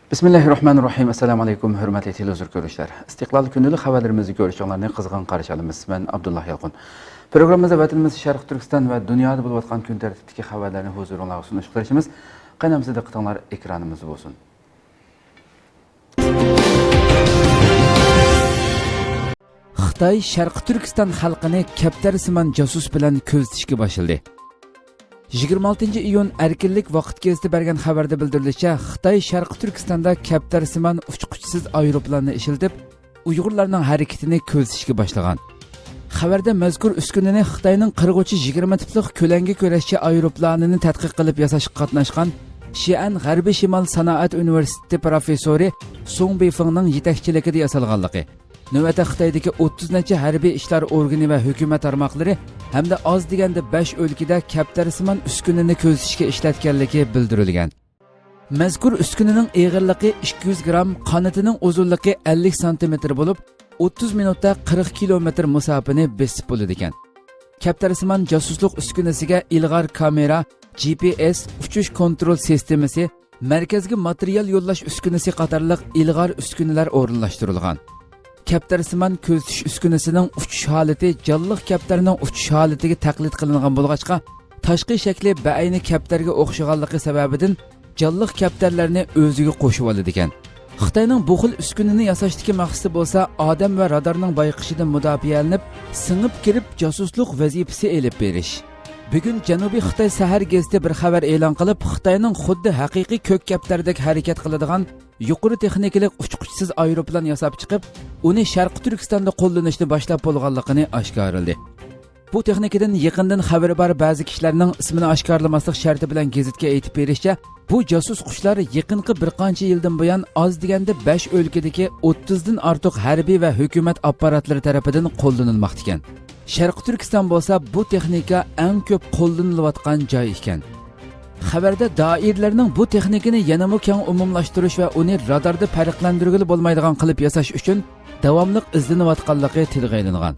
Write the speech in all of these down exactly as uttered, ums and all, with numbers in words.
بىسمىللاھىررەھمانىررەھىم. ئەسسالامۇ ئەلەيكۇم، ھۆرمەتلىك تېلېۋىزور كۆرۈشلەر. ئىستىقلال كۈندىلىك خەۋەرلىرىمىزنى كۆرۈشۈڭلارنى قىزغىن قارشى ئالىمىز. مەن ئابدۇللا يالقۇن. پروگراممىمىزدا ۋەتىنىمىز شەرقىي تۈركىستان ۋە دۇنيادا بولۇۋاتقان كۈن تەرتىپتىكى خەۋەرلەرنى ھۇزۇرۇڭلارغا سۇنۇشقا تىرىشىمىز. قېنى ئەمىسە دىققىتىڭلار ئېكرانىمىزدا بولسۇن. خىتاي شەرقىي تۈركىستان خەلقىنى كەپتەرسىمان جاسۇس بىلەن كۆزىتىشكە باشلىدى. يىگىرمە ئالتىنچى ئىيۇن ئەركىنلىك ۋاقىت گېزىتى بەرگەن خەۋەردە بىلدۈرۈلۈشىچە، خىتاي شەرقىي تۈركىستاندا كەپتەرسىمان ئۇچقۇچىسىز ئايروپىلاننى ئىشلىتىپ، ئۇيغۇرلارنىڭ ھەرىكىتىنى كۆزىتىشكە باشلىغان. خەۋەردە مەزكۇر ئۈسكۈنىنى خىتاينىڭ قىرغۇچى يىگىرمە تىپلىق كۆلەڭگە كۈرەشچى ئايروپىلانىنى تەتقىق قىلىپ ياساشقا قاتناشقان شىئەن غەربىي شىمال سانائەت ئۇنىۋېرسىتېتى پروفېسسورى سۇڭ بىفېڭنىڭ يېتەكچىلىكىدە ياسالغانلىقى، نۆۋەتتە خىتايدىكى ئوتتۇز نەچچە ھەربىي ئىشلار ئورگىنى ۋە ھۆكۈمەت تارماقلىرى ھەمدە ئاز دېگەندە بەش ئۆلكىدە كەپتەرسىمان ئۈسكۈنىنى كۆزىتىشكە ئىشلەتكەنلىكى بىلدۈرۈلگەن. مەزكۇر ئۈسكۈنىنىڭ ئېغىرلىقى ئىككى يۈز گرام، قانىتىنىڭ ئۇزۇنلۇقى ئەللىك سانتىمېتىر بولۇپ، ئوتتۇز مىنۇتتا قىرىق كىلومېتىر مۇساپىنى بېسىپ بولىدىكەن. كەپتەرسىمان جاسۇسلۇق ئۈسكۈنىسىگە ئىلغار كامېرا، جى پى ئېس، ئۇچۇش كونترول سىستېمىسى، مەركەزگە ماتېرىيال يوللاش ئۈسكۈنىسى قاتارلىق ئىلغار ئۈسكۈنىلەر ئورۇنلاشتۇرۇلغان. كەپتەرسىمان كۆزىتىش ئۈسكۈنىسىنىڭ ئۇچۇش ھالىتى جانلىق كەپتەرنىڭ ئۇچۇش ھالىتىگە تەقلىد قىلىنغان بولغاچقا، تاشقى شەكلى بەئەينى كەپتەرگە ئوخشىغانلىقى سەۋەبىدىن، جانلىق كەپتەرلەرنى ئۆزىگە قوشۇۋالىدىكەن. خىتاينىڭ بۇ خىل ئۈسكۈنىنى ياساشتىكى مەقسىتى بولسا، ئادەم ۋە رادارنىڭ بايقىشىدىن مۇداپىئەلىنىپ، سىڭىپ كىرىپ جاسۇسلۇق ۋەزىپىسى ئېلىپ بېرىش. بۈگۈن جەنۇبىي خىتاي سەھەر گېزىتى بىر خەۋەر ئېلان قىلىپ، خىتاينىڭ خۇددى ھەقىقىي كۆك كەپتەردەك ھەرىكەت قىلىدىغان يۇقىرى تېخنىكىلىق ئۇچقۇچىسىز ئايروپىلان ياساپ چىقىپ، ئۇنى شەرقىي تۈركىستاندا قوللىنىشنى باشلاپ بولغانلىقىنى ئاشكارىلىدى. بۇ تېخنىكىدىن يېقىندىن خەۋىرى بار بەزى كىشىلەرنىڭ ئىسمىنى ئاشكارىلىماسلىق شەرتى بىلەن گېزىتكە ئېيتىپ بېرىشىچە، بۇ جاسۇس قۇشلار يېقىنقى بىر قانچە يىلدىن بۇيان ئاز دېگەندە بەش ئۆلكىدىكى ئوتتۇزدىن ئارتۇق ھەربىي ۋە ھۆكۈمەت ئاپپاراتلىرى تەرىپىدىن قوللىنىلماقتىكەن. شەرقىي تۈركىستان بولسا بۇ تېخنىكا ئەڭ كۆپ قوللىنىلىۋاتقان جاي ئىكەن. خەۋەردە دائىرىلەرنىڭ بۇ تېخنىكىنى يەنىمۇ كەڭ ئومۇملاشتۇرۇش ۋە ئۇنى راداردا پەرقلەندۈرگىلى بولمايدىغان قىلىپ ياساش ئۈچۈن داۋاملىق ئىزدىنىۋاتقانلىقى تىلغا ئېلىنغان.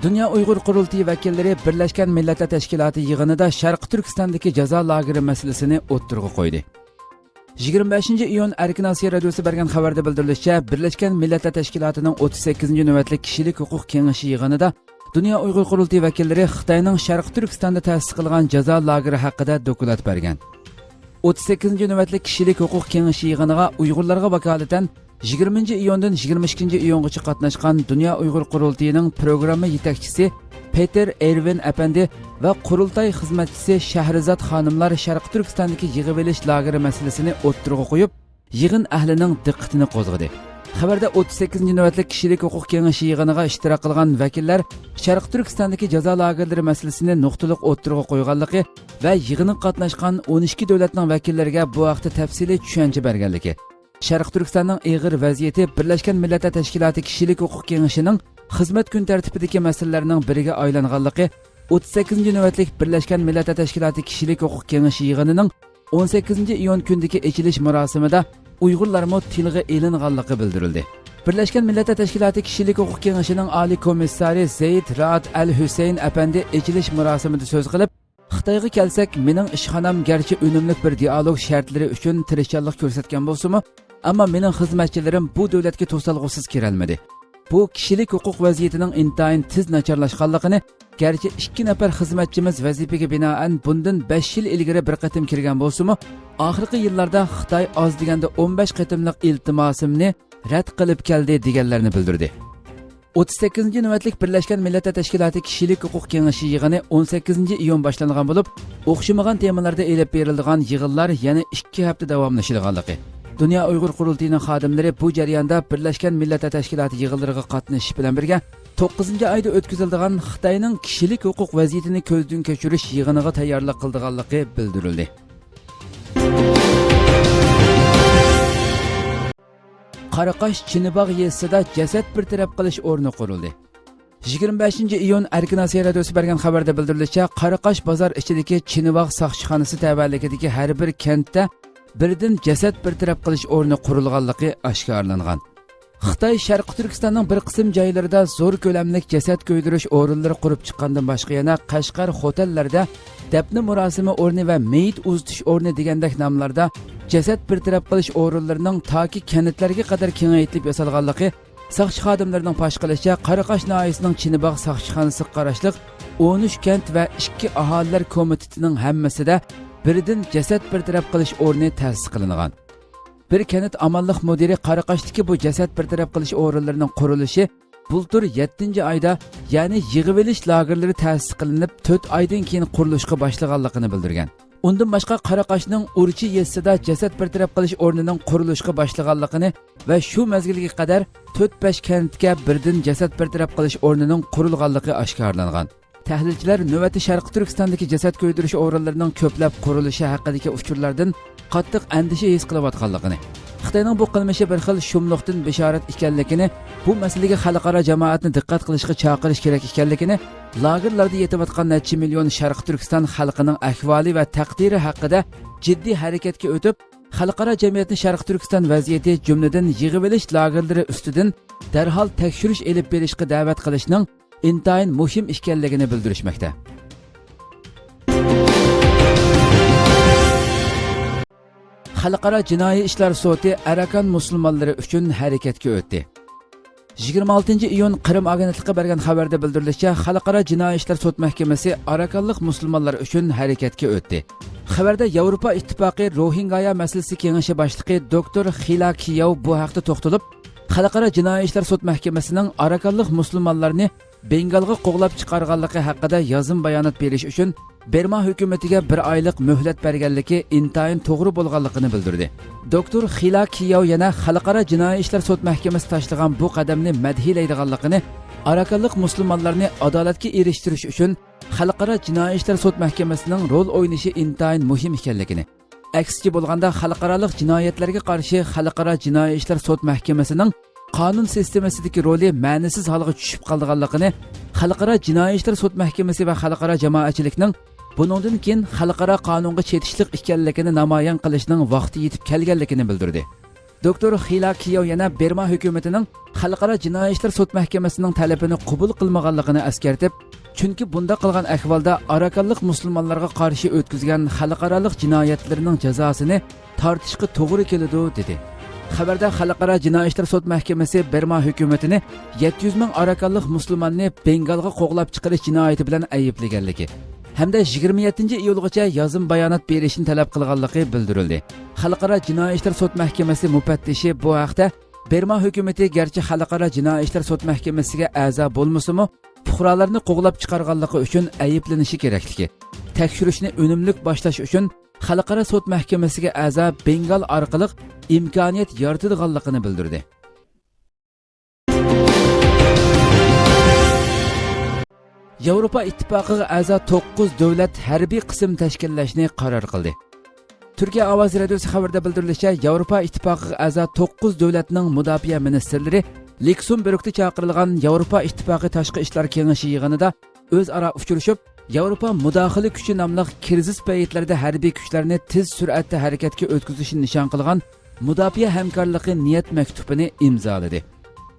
دۇنيا ئۇيغۇر قۇرۇلتىيى ۋەكىللىرى بىرلەشكەن مىللەتلەر تەشكىلاتى يىغىنىدا شەرقىي تۈركىستاندىكى جازا لاگېرى مەسىلىسىنى ئوتتۇرىغا قويدى. يىگىرمە بەشىنچى ئىيۇن ئەركىن ئاسىيا رادىيوسى بەرگەن خەۋەردە بىلدۈرۈلۈشىچە، بىرلەشكەن مىللەتلەر تەشكىلاتىنىڭ ئوتتۇز سەككىزىنچى نۆۋەتلىك كىشىلىك ھوقۇق كېڭىشى يىغىنىدا دۇنيا ئۇيغۇر قۇرۇلتىيى ۋەكىللىرى خىتاينىڭ شەرقىي تۈركىستاندا تەسىس قىلغان جازا لاگېرى ھەققىدە دوكلات بەرگەن. ئوتتۇز سەككىزىنچى نۆۋەتلىك كىشىلىك ھوقۇق كېڭىشى يىغىنىغا ئۇيغۇرلارغا ۋاكالىتەن يىگىرمىنچى ئىيۇندىن يىگىرمە ئىككىنچى ئىيۇنغىچە قاتناشقان دۇنيا ئۇيغۇر قۇرۇلتىيىنىڭ پروگرامما يېتەكچىسى پېتېر ئېرۋىن ئەپەندى ۋە قۇرۇلتاي خىزمەتچىسى شەھرىزات خانىملار شەرقىي تۈركىستاندىكى يىغىۋېلىش لاگېرى مەسىلىسىنى ئوتتۇرىغا قويۇپ، يىغىن ئەھلىنىڭ دىققىتىنى قوزغىدى. خەۋەردە ئوتتۇز سەككىزىنچى نۆۋەتلىك كىشىلىك ھوقۇق كېڭىشى يىغىنىغا ئىشتىراك قىلغان ۋەكىللەر شەرقىي تۈركىستاندىكى جازا لاگېرلىرى مەسىلىسىنى نۇقتىلىق ئوتتۇرىغا قويغانلىقى ۋە يىغىنغا قاتناشقان ئون ئىككى دۆلەتنىڭ ۋەكىللىرىگە بۇ ھەقتە تەپسىلىي چۈشەنچە بەرگەنلىكى، شەرقىي تۈركىستاننىڭ ئېغىر ۋەزىيىتى بىرلەشكەن مىللەتلەر تەشكىلاتى كىشىلىك ھوقۇق كېڭىشىنىڭ خىزمەت كۈن تەرتىپىدىكى مەسىلىلەرنىڭ بىرىگە ئايلانغانلىقى، ئوتتۇز سەككىزىنچى نۆۋەتلىك بىرلەشكەن مىللەتلەر تەشكىلاتى كىشىلىك ھوقۇق كېڭىشى يىغىنىنىڭ ئون سەككىزىنچى ئىيۇن كۈنىدىكى ئېچىلىش مۇراسىمىدا ئۇيغۇرلارمۇ تىلغا ئېلىنغانلىقى بىلدۈرۈلدى. بىرلەشكەن مىللەتلەر تەشكىلاتى كىشىلىك ھوقۇق كېڭىشىنىڭ ئالىي كومىسسارى زەيد رائەت ئەل ھۈسەيىن ئەپەندى ئېچىلىش مۇراسىمىدا سۆز قىلىپ، خىتايغا كەلسەك، مېنىڭ ئىشخانام گەرچە ئۈنۈملۈك بىر دىئالوگ شەرتلىرى ئۈچۈن تىرىشچانلىق كۆرسەتكەن بولسىمۇ، ئەمما مېنىڭ خىزمەتچىلىرىم بۇ دۆلەتكە توسالغۇسىز كىرەلمىدى. بۇ كىشىلىك ھوقۇق ۋەزىيىتىنىڭ ئىنتايىن تېز ناچارلاشقانلىقىنى، گەرچە ئىككى نەپەر خىزمەتچىمىز ۋەزىپىگە بىنائەن بۇندىن بەش يىل ئىلگىرى بىر قېتىم كىرگەن بولسىمۇ، ئاخىرقى يىللاردا خىتاي ئاز دېگەندە ئون بەش قېتىملىق ئىلتىماسىمنى رەت قىلىپ كەلدى، دېگەنلەرنى بىلدۈردى. ئوتتۇز سەككىزىنچى نۆۋەتلىك بىرلەشكەن مىللەتلەر تەشكىلاتى كىشىلىك ھوقۇق كېڭىشى يىغىنى ئون سەككىزىنچى ئىيۇن باشلانغان بولۇپ، ئوخشىمىغان تېمىلاردا ئېلىپ بېرىلىدىغان يىغىنلار يەنە ئىككى ھەپتە داۋاملىشىدىغانلىقى، دۇنيا ئۇيغۇر قۇرۇلتىيىنىڭ خادىملىرى بۇ جەرياندا بىرلەشكەن مىللەتلەر تەشكىلاتى يىغىنلىرىغا قاتنىشىش بىلەن بىرگە، توققۇزىنچى ئايدا ئۆتكۈزۈلىدىغان خىتاينىڭ كىشىلىك ھوقۇق ۋەزىيىتىنى كۆزدىن كەچۈرۈش يىغىنىغا تەييارلىق قىلىدىغانلىقى بىلدۈرۈلدى. قاراقاش چىنىباغ يېزىسىدا جەسەت بىر تەرەپ قىلىش ئورنى قۇرۇلدى. يىگىرمە بەشىنچى ئىيۇن ئەركىن ئاسىيا رادىيوسى بەرگەن خەۋەردە بىلدۈرۈلۈشىچە، قاراقاش بازار ئىچىدىكى چىنىباغ ساقچىخانىسى تەۋەلىكىدىكى ھەر بىر كەنتتە بىردىن جەسەت بىر تەرەپ قىلىش ئورنى قۇرۇلغانلىقى ئاشكارىلانغان. خىتاي شەرقىي تۈركىستاننىڭ بىر قىسىم جايلىرىدا زور كۆلەملىك جەسەت كۆيدۈرۈش ئورۇنلىرى قۇرۇپ چىققاندىن باشقا، يەنە قەشقەر خوتەنلەردە دەپنە مۇراسىمى ئورنى ۋە مېيىت ئۇزىتىش ئورنى دېگەندەك ناملاردا جەسەت بىر تەرەپ قىلىش ئورۇنلىرىنىڭ تاكى كەنتلەرگە قەدەر كېڭەيتىلىپ ياسالغانلىقى، ساقچى خادىملىرىنىڭ پاش قىلىشىچە، قاراقاش ناھىيەسىنىڭ چىنىباغ ساقچىخانىسىغا قاراشلىق ئون ئۈچ كەنت ۋە ئىككى ئاھالىلەر كومىتېتىنىڭ ھەممىسىدە بىردىن جەسەت بىر تەرەپ قىلىش ئورنى تەسىس قىلىنغان. بىر كەنت ئامانلىق مۇدىرى قاراقاشتىكى بۇ جەسەت بىر تەرەپ قىلىش ئورۇنلىرىنىڭ قۇرۇلۇشى بۇلتۇر يەتتىنچى ئايدا، يەنى يىغىۋېلىش لاگېرلىرى تەسىس قىلىنىپ، تۆت ئايدىن كېيىن قۇرۇلۇشقا باشلىغانلىقىنى بىلدۈرگەن. ئۇندىن باشقا، قاراقاشنىڭ ئۇرچى يېزىسىدا جەسەت بىر تەرەپ قىلىش ئورنىنىڭ قۇرۇلۇشقا باشلىغانلىقىنى ۋە شۇ مەزگىلگە قەدەر تۆت بەش كەنتكە بىردىن جەسەت بىر تەرەپ قىلىش ئورنىنىڭ قۇرۇلغانلىقى ئاشكارىلانغان. تەھلىلچىلەر نۆۋەتتە شەرقىي تۈركىستاندىكى جەسەت كۆيدۈرۈش ئورۇنلىرىنىڭ كۆپلەپ قۇرۇلۇشى ھەققىدىكى ئۇچۇرلاردىن قاتتىق ئەندىشە ھېس قىلىۋاتقانلىقىنى، خىتاينىڭ بۇ قىلمىشى بىر خىل شۇملۇقتىن بېشارەت ئىكەنلىكىنى، بۇ مەسىلىگە خەلقئارا جامائەتنى دىققەت قىلىشقا چاقىرىش كېرەك ئىكەنلىكىنى، لاگېرلاردا يېتىۋاتقان نەچچە مىليون شەرقىي تۈركىستان خەلقىنىڭ ئەھۋالى ۋە تەقدىرى ھەققىدە جىددىي ھەرىكەتكە ئۆتۈپ، خەلقئارا جەمئىيەتنى شەرقىي تۈركىستان ۋەزىيىتى، جۈملىدىن يىغىۋېلىش لاگېرلىرى ئۈستىدىن دەرھال تەكشۈرۈش ئېلىپ بېرىشقا دەۋەت قىلىشنىڭ ئىنتايىن مۇھىم ئىكەنلىكىنى بىلدۈرۈشمەكتە. خەلقئارا جىنايى ئىشلار سوتى ئاراكان مۇسۇلمانلىرى ئۈچۈن ھەرىكەتكە ئۆتتى. يىگىرمە ئالتىنچى ئىيۇن قىرىم ئاگېنتلىقى بەرگەن خەۋەردە بىلدۈرۈلۈشىچە، خەلقئارا جىنايى ئىشلار سوت مەھكىمىسى ئاراكانلىق مۇسۇلمانلار ئۈچۈن ھەرىكەتكە ئۆتتى. خەۋەردە ياۋروپا ئىتتىپاقى روھىنگايا مەسىلىسى كېڭىشى باشلىقى دوكتور خىلا كىياۋ بۇ ھەقتە توختىلىپ، خەلقئارا جىنايى ئىشلار سوت مەھكىمىسىنىڭ ئاراكانلىق مۇسۇلمانلارنى بېنگالغا قوغلاپ چىقارغانلىقى ھەققىدە يازما بايانات بېرىش ئۈچۈن بىرما ھۆكۈمىتىگە بىر ئايلىق مۆھلەت بەرگەنلىكى ئىنتايىن توغرا بولغانلىقىنى بىلدۈردى. دوكتور خىلا كىياۋ يەنە خەلقئارا جىنايى ئىشلار سوت مەھكىمىسى تاشلىغان بۇ قەدەمنى مەدھىيلەيدىغانلىقىنى، ئاراكانلىق مۇسۇلمانلارنى ئادالەتكە ئېرىشتۈرۈش ئۈچۈن خەلقئارا جىنايى ئىشلار سوت مەھكىمىسىنىڭ رول ئوينىشى ئىنتايىن مۇھىم ئىكەنلىكىنى، ئەكسىچە بولغاندا، خەلقئارالىق جىنايەتلەرگە قارشى خەلقئارا جىنايى ئىشلار سوت مەھكىمىسىنىڭ قانۇن سىستېمىسىدىكى رولى مەنىسىز ھالغا چۈشۈپ قالىدىغانلىقىنى، خەلقئارا جىنايى ئىشلار سوت مەھكىمىسى ۋە خەلقئارا جامائەتچىلىكنىڭ بۇنىڭدىن كېيىن خەلقئارا قانۇنغا چېتىشلىق ئىكەنلىكىنى نامايان قىلىشنىڭ ۋاقتى يېتىپ كەلگەنلىكىنى بىلدۈردى. دوكتور خىلا كىياۋ يەنە بىرما ھۆكۈمىتىنىڭ خەلقئارا جىنايى ئىشلار سوت مەھكىمىسىنىڭ تەلىپىنى قوبۇل قىلمىغانلىقىنى ئەسكەرتىپ، چۈنكى بۇنداق قىلغان ئەھۋالدا ئاراكانلىق مۇسۇلمانلارغا قارشى ئۆتكۈزگەن خەلقئارالىق جىنايەتلىرىنىڭ جازاسىنى تارتىشقا توغرا كېلىدۇ، دېدى. خەۋەردە خەلقئارا جىنايى ئىشلار سوت مەھكىمىسى بىرما ھۆكۈمىتىنى يەتتە يۈز مىڭ ئاراكانلىق مۇسۇلماننى بېنگالغا قوغلاپ چىقىرىش جىنايىتى بىلەن ئەيىبلىگەنلىكى ھەمدە يىگىرمە يەتتىنچى ئىيۇلغىچە يازما بايانات بېرىشنى تەلەپ قىلغانلىقى بىلدۈرۈلدى. خەلقئارا جىنايى ئىشلار سوت مەھكىمىسى مۇپەتتىشى بۇ ھەقتە، بىرما ھۆكۈمىتى گەرچە خەلقئارا جىنايى ئىشلار سوت مەھكىمىسىگە ئەزا بولمىسىمۇ، پۇقرالارنى قوغلاپ چىقارغانلىقى ئۈچۈن ئەيىبلىنىشى كېرەكلىكى، تەكشۈرۈشنى ئۈنۈملۈك باشلاش ئۈچۈن خەلقئارا سوت مەھكىمىسىگە ئەزا بېنگال ئارقىلىق ئىمكانىيەت يارىتىدىغانلىقىنى بىلدۈردى. ياۋروپا ئىتتىپاقىغا ئەزا توققۇز دۆلەت ھەربىي قىسىم تەشكىللەشنى قارار قىلدى. تۈركىيە ئاۋازى رادىيوسى خەۋىرىدە بىلدۈرۈلۈشىچە، ياۋروپا ئىتتىپاقىغا ئەزا توققۇز دۆلەتنىڭ مۇداپىئە مىنىستىرلىرى لىكسېمبۇرگدا چاقىرىلغان ياۋروپا ئىتتىپاقى تاشقى ئىشلار كېڭىشى يىغىنىدا ئۆزئارا ئۇچرىشىپ، ياۋروپا مۇداخىلە كۈچى ناملىق كىرىزىس پەيتلىرىدە ھەربىي كۈچلەرنى تېز سۈرئەتتە ھەرىكەتكە ئۆتكۈزۈشنى نىشان قىلغان مۇداپىئە ھەمكارلىقى نىيەت مەكتۇپىنى ئىمزالىدى.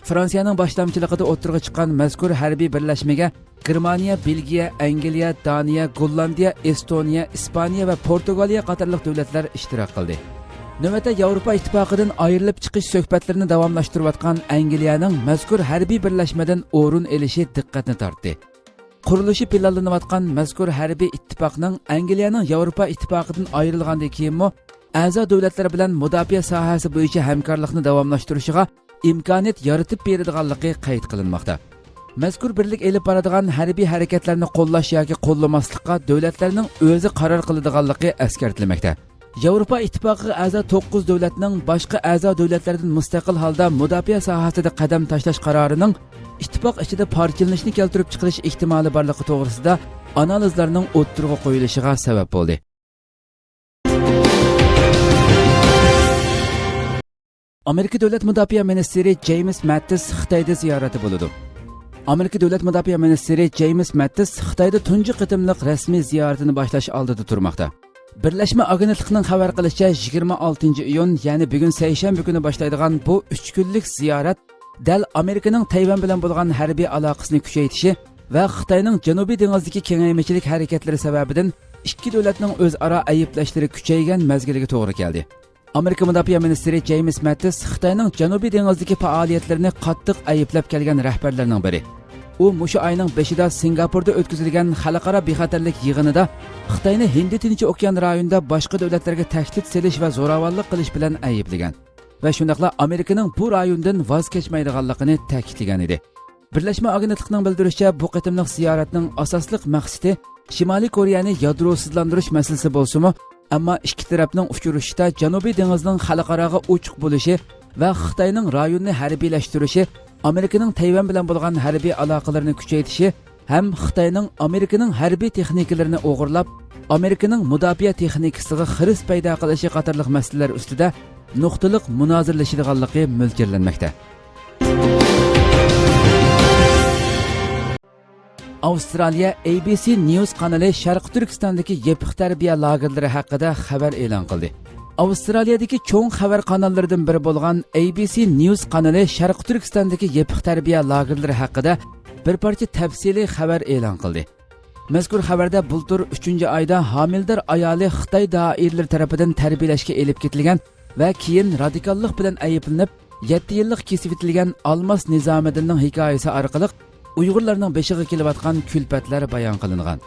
فرانسىيەنىڭ باشلامچىلىقىدا ئوتتۇرىغا چىققان مەزكۇر ھەربىي بىرلەشمىگە گېرمانىيە، بېلگىيە، ئەنگلىيە، دانىيە، گوللاندىيە، ئېستونىيە، ئىسپانىيە ۋە پورتۇگالىيە قاتارلىق دۆلەتلەر ئىشتىراك قىلدى. نۆۋەتتە ياۋروپا ئىتتىپاقىدىن ئايرىلىپ چىقىش سۆھبەتلىرىنى داۋاملاشتۇرۇۋاتقان ئەنگلىيەنىڭ مەزكۇر ھەربىي بىرلەشمىدىن ئورۇن ئېلىشى دىققەتنى تارتتى. قۇرۇلۇشى پىلانلىنىۋاتقان مەزكۇر ھەربىي ئىتتىپاقنىڭ ئەنگلىيەنىڭ ياۋروپا ئىتتىپاقىدىن ئايرىلغاندىن كېيىنمۇ ئەزا دۆلەتلەر بىلەن مۇداپىئە ساھەسى بويىچە ھەمكارلىقنى داۋاملاشتۇرۇشىغا ئىمكانىيەت يارىتىپ بېرىدىغانلىقى قەيت قىلىنماقتا. مەزكۇر بىرلىك ئېلىپ بارىدىغان ھەربىي ھەرىكەتلەرنى قوللاش ياكى قوللىماسلىققا دۆلەتلەرنىڭ ئۆزى قارار قىلىدىغانلىقى ئەسكەرتىلمەكتە. ياۋروپا ئىتتىپاقىغا ئەزا توققۇز دۆلەتنىڭ باشقا ئەزا دۆلەتلەردىن مۇستەقىل ھالدا مۇداپىئە ساھەسىدە قەدەم تاشلاش قارارىنىڭ ئىتتىپاق ئىچىدە پارچىلىنىشنى كەلتۈرۈپ چىقىرىش ئېھتىمالى بارلىقى توغرىسىدا ئانالىزلارنىڭ ئوتتۇرىغا قويۇلۇشىغا سەۋەب بولدى. ئامېرىكا دۆلەت مۇداپىئە مىنىستىرى جېيمس مەتتىس خىتايدا زىيارەتتە بولىدۇ. ئامېرىكا دۆلەت مۇداپىئە مىنىستىرى جېيمس مەتتىس خىتايدا تۇنجى قېتىملىق رەسمىي زىيارىتىنى باشلاش ئالدىدا تۇرماقتا. بىرلەشمە ئاگېنتلىقىنىڭ خەۋەر قىلىشىچە، يىگىرمە ئالتىنچى ئىيۇن، يەنى بۈگۈن سەيشەنبە كۈنى باشلايدىغان بۇ ئۈچ كۈنلۈك زىيارەت دەل ئامېرىكىنىڭ تەيۋەن بىلەن بولغان ھەربىي ئالاقىسىنى كۈچەيتىشى ۋە خىتاينىڭ جەنۇبىي دېڭىزدىكى كېڭەيمىچىلىك ھەرىكەتلىرى سەۋەبىدىن ئىككى دۆلەتنىڭ ئۆزئارا ئەيىبلەشلىرى كۈچەيگەن مەزگىلگە توغرا كەلدى. ئامېرىكا مۇداپىئە مىنىستىرى جېيمىس ماتتىس خىتاينىڭ جەنۇبىي دېڭىزدىكى پائالىيەتلىرىنى قاتتىق ئەيىبلەپ كەلگەن رەھبەرلەرنىڭ بىرى. ئۇ مۇشۇ ئاينىڭ بېشىدا سىنگاپوردا ئۆتكۈزۈلگەن خەلقئارا بىخەتەرلىك يىغىنىدا خىتاينى ھىندى تىنچ ئوكيان رايونىدا باشقا دۆلەتلەرگە تەھدىت سېلىش ۋە زوراۋانلىق قىلىش بىلەن ئەيىبلىگەن ۋە شۇنداقلا ئامېرىكىنىڭ بۇ رايوندىن ۋاز كەچمەيدىغانلىقىنى تەكىتلىگەن ئىدى. بىرلەشمە ئاگېنتلىقىنىڭ بىلدۈرۈشىچە، بۇ قېتىملىق زىيارەتنىڭ ئاساسلىق مەقسىتى شىمالىي كورېيەنى يادروسىزلاندۇرۇش مەسىلىسى بولسىمۇ، ئەمما ئىككى تەرەپنىڭ ئۇچرىشىشتا جەنۇبىي دېڭىزنىڭ خەلقئاراغا ئوچۇق بولۇشى ۋە خىتاينىڭ رايوننى ھەربىيلەشتۈرۈشى، ئامېرىكىنىڭ تەيۋەن بىلەن بولغان ھەربىي ئالاقىلىرىنى كۈچەيتىشى ھەم خىتاينىڭ ئامېرىكىنىڭ ھەربىي تېخنىكىلىرىنى ئوغرىلاپ، ئامېرىكىنىڭ مۇداپىئە تېخنىكىسىغا خىرىس پەيدا قىلىشى قاتارلىق مەسىلىلەر ئۈستىدە نۇقتىلىق مۇنازىرىلىشىدىغانلىقى مۆلچەرلەنمەكتە. ئاۋسترالىيە ئەي بى سى نيۇز قانىلى شەرقىي تۈركىستاندىكى يېپىق تەربىيە لاگېرلىرى ھەققىدە خەۋەر ئېلان قىلدى. ئاۋسترالىيەدىكى چوڭ خەۋەر قاناللىرىدىن بىرى بولغان ئەي بى سى نيۇز قانىلى شەرقىي تۈركىستاندىكى يېپىق تەربىيە لاگېرلىرى ھەققىدە بىر پارچە تەپسىلىي خەۋەر ئېلان قىلدى. مەزكۇر خەۋەردە بۇلتۇر ئۈچىنچى ئايدا ھامىلىدار ئايالى خىتاي دائىرىلىرى تەرىپىدىن تەربىيەلەشكە ئېلىپ كېتىلگەن ۋە كېيىن رادىكاللىق بىلەن ئەيىبلىنىپ، يەتتە يىللىق كېسىۋېتىلگەن ئالماس نىزامىدىننىڭ ھېكايىسى ئارقىلىق ئۇيغۇرلارنىڭ بېشىغا كېلىۋاتقان كۈلپەتلەر بايان قىلىنغان.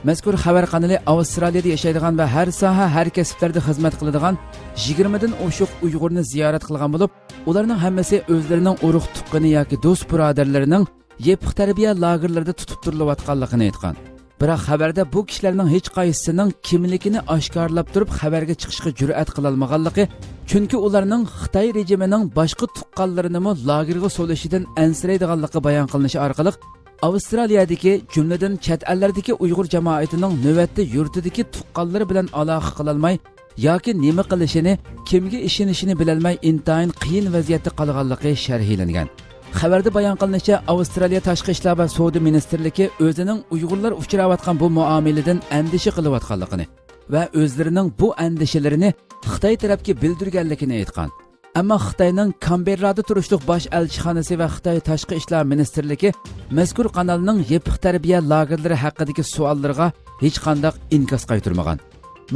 مەزكۇر خەۋەر قانىلى ئاۋسترالىيەدە ياشايدىغان ۋە ھەر ساھە، ھەر كەسىپلەردە خىزمەت قىلىدىغان يىگىرمىدىن ئوشۇق ئۇيغۇرنى زىيارەت قىلغان بولۇپ، ئۇلارنىڭ ھەممىسى ئۆزلىرىنىڭ ئۇرۇق تۇغقىنى ياكى دوست بۇرادەرلىرىنىڭ يېپىق تەربىيە لاگېرلىرىدا تۇتۇپ تۇرۇلۇۋاتقانلىقىنى ئېيتقان. بىراق خەۋەردە بۇ كىشىلەرنىڭ ھېچقايسىسىنىڭ كىملىكىنى ئاشكارىلاپ تۇرۇپ خەۋەرگە چىقىشقا جۈرئەت قىلالمىغانلىقى، چۈنكى ئۇلارنىڭ خىتاي رېجىمىنىڭ باشقا تۇغقانلىرىنىمۇ لاگېرغا سولىشىدىن ئەنسىرەيدىغانلىقى بايان قىلىنىشى ئارقىلىق، ئاۋسترالىيەدىكى، جۈملىدىن چەت ئەللەردىكى ئۇيغۇر جامائىتىنىڭ نۆۋەتتە يۇرتىدىكى تۇغقانلىرى بىلەن ئالاقە قىلالماي، ياكى نېمە قىلىشىنى، كىمگە ئىشىنىشىنى بىلەلمەي ئىنتايىن قىيىن ۋەزىيەتتە قالغانلىقى شەرھلەنگەن. خەۋەردە بايان قىلىنىشىچە، ئاۋسترالىيە تاشقى ئىشلار ۋە سودا مىنىستىرلىكى ئۆزىنىڭ ئۇيغۇرلار ئۇچراۋاتقان بۇ مۇئامىلىدىن ئەندىشە قىلىۋاتقانلىقىنى ۋە ئۆزلىرىنىڭ بۇ ئەندىشىلىرىنى خىتاي تەرەپكە بىلدۈرگەنلىكىنى ئېيتقان. ئەمما خىتاينىڭ كامبېررادا تۇرۇشلۇق باش ئەلچىخانىسى ۋە خىتاي تاشقى ئىشلار مىنىستىرلىكى مەزكۇر قانالنىڭ يېپىق تەربىيە لاگېرلىرى ھەققىدىكى سوئاللىرىغا ھېچقانداق ئىنكاس قايتۇرمىغان.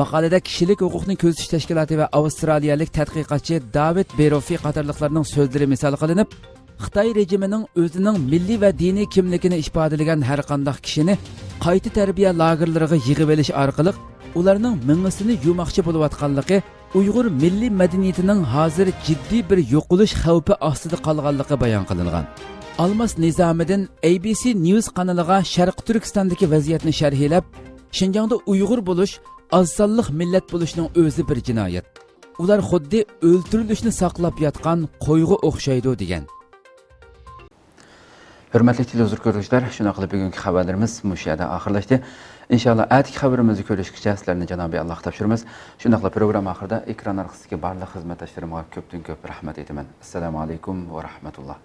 ماقالىدە كىشىلىك ھوقۇقنى كۆزىتىش تەشكىلاتى ۋە ئاۋسترالىيەلىك تەتقىقاتچى داۋىد بېروفى قاتارلىقلارنىڭ سۆزلىرى مىسال قىلىنىپ، خىتاي رېجىمىنىڭ ئۆزىنىڭ مىللىي ۋە دىنىي كىملىكىنى ئىپادىلىگەن ھەرقانداق كىشىنى قايتا تەربىيە لاگېرلىرىغا يىغىۋېلىش ئارقىلىق، ئۇلارنىڭ مېڭىسىنى يۇماقچى بولۇۋاتقانلىقى، ئۇيغۇر مىللىي مەدەنىيىتىنىڭ ھازىر جىددىي بىر يوقىلىش خەۋپى ئاستىدا قالغانلىقى بايان قىلىنغان. ئالماس نىزامىدىن ئەي بى سى نيۇز قانىلىغا شەرقىي تۈركىستاندىكى ۋەزىيەتنى شەرھلەپ، شىنجاڭدا ئۇيغۇر بولۇش ئاز سانلىق مىللەت بولۇشنىڭ ئۆزى بىر جىنايەت. ئۇلار خۇددى ئۆلتۈرۈلۈشنى ساقلاپ ياتقان قويغا ئوخشايدۇ، دېگەن. ھۆرمەتلىك تېلېۋىزور كۆرگۈچىلەر، شۇنداق قىلىپ بۈگۈنكى خەۋەرلىرىمىز مۇشۇ يەردە ئاخىرلاشتى. ئىنشاللا ئەتىكى خەۋىرىمىزدە كۆرۈشكىچە سىلەرنى جانابىي ئاللاغا تاپشۇرىمىز. شۇنداقلا پروگرامما ئاخىرىدا ئېكران ئارقىسىدىكى بارلىق خىزمەتداشلىرىمغا كۆپتىن كۆپ رەھمەت ئېيتىمەن. ئەسسالامۇ ئەلەيكۇم ۋە رەھمەتۇللا.